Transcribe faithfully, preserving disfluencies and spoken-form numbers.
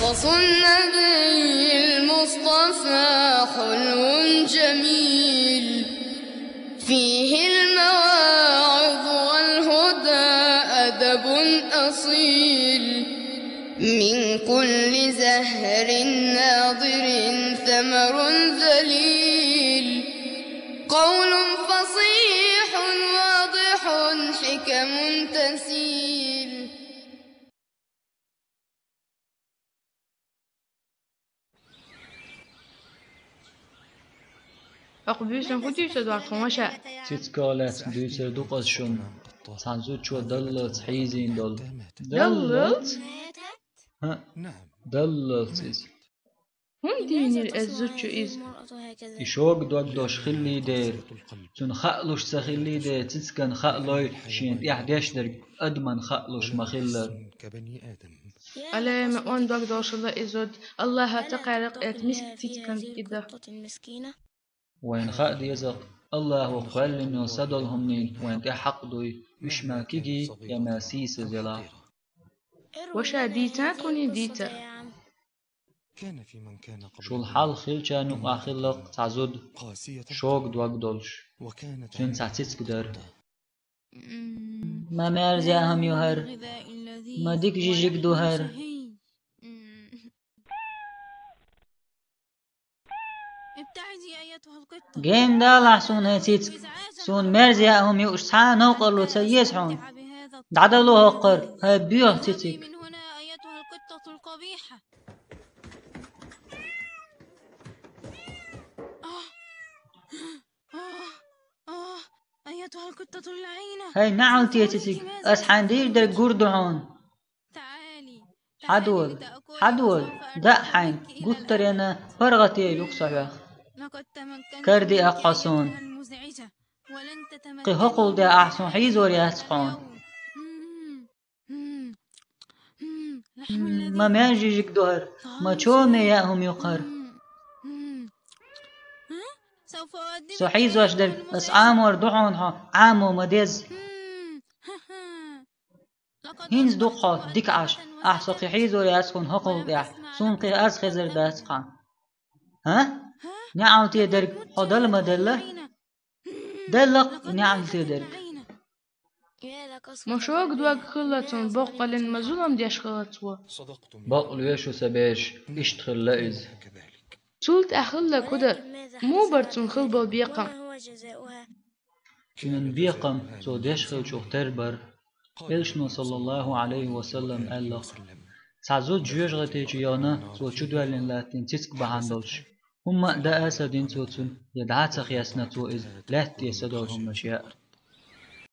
وصى النبي المصطفى حلو جميل، فيه المواعظ والهدى أدب أصيل، من كل زهر ناضر ثمر ذليل، قول فصيح واضح حكم تسيل. Акъ буьйсан хӀун дуьйцур ду хьуна, ваша? Цицках лаьцна дуьйцур ду-кх аз шуна. Цхьана зудчо даллалц хьийзийна долу. Даллалц? ХӀаъ, даллалц иза. ХӀунда дийнира эза зудчо иза? И шога дог долуш хиллий дера, цунна хаалуш ца хиллий дера, цицкана хаалой шена тӀехь деш дерг, адамна хаалуш ма-хиллара. Алема он дог долуш хилла и зуда, Аллахьа ца кхаьракх эцу миска цицкан кӀида. Вайна хаа деза-кх, Аллахьо кхоьллина йолу са долу хӀуманийн вайна тӀе хьакъ дуй, уьш ма кигий я ма сийсаз ялахь. Ваша, дийца тхуна, дийца. Шул хьалха хиллачарна юкъахь хилла-кх цхьа зуда, шога дог долуш. Цуьнан цхьа цицка дара. Ма мерза яа хӀума ю хӀара, ма дика жижиг ду хӀара. Гена далахь суна, хӀай цицка, суна мерза яа хӀума юуш цхьа а новкъарло ца еза хьуна. ДӀадало хӀокхара, хӀай боьха цициг. ХӀай неӀалте цициг, ас хьайна дийр дерг гур ду хьуна. Хьадола, хьадола, даа хьайна, гуттаренна паргӀате юха со хьох. Кара диа-кх хьо суна. Кхин хӀокхул даа ахь суна хьийзор яц-кх хьуна. Ма мел жижиг ду хӀара, ма чоме яа хӀума ю-кх хӀара. Со хьийзош дерг ас Ӏамор ду хьуна хьо, Ӏамо ма деза. ХӀинца ду-кх хьо дика Ӏаш, ахь со кхин хьийзор яц хьуна хӀокхул тӀехь, суна кхин аз хезар дац-кх хьан. ХӀа? НеӀалте дерг хьо дала ма делла? Делла-кх неӀалте дерг. Ма шога дог хилла цунна, баккъалла ма зулам деш хилла цо. Бакъ лоьшу, сан бераш, иштта хилла иза. Цул тӀаьхьа хилла кху дар, муха бара цунна хилла болу бекхам? Цуьнан бекхам цо деш хиллачух тера бара. Элчано, саллаллаху Ӏалайхи ва саллам, аьлла-кх: «Цхьа зуда жоьжахати чу яхана, цо чудоьллина латтийна цицка бахьана долуш. ХӀумма а даа ца дина цо цунна, я дӀа а ца хецна цо иза, лаьтта тӀе са долу хӀуманаш яа».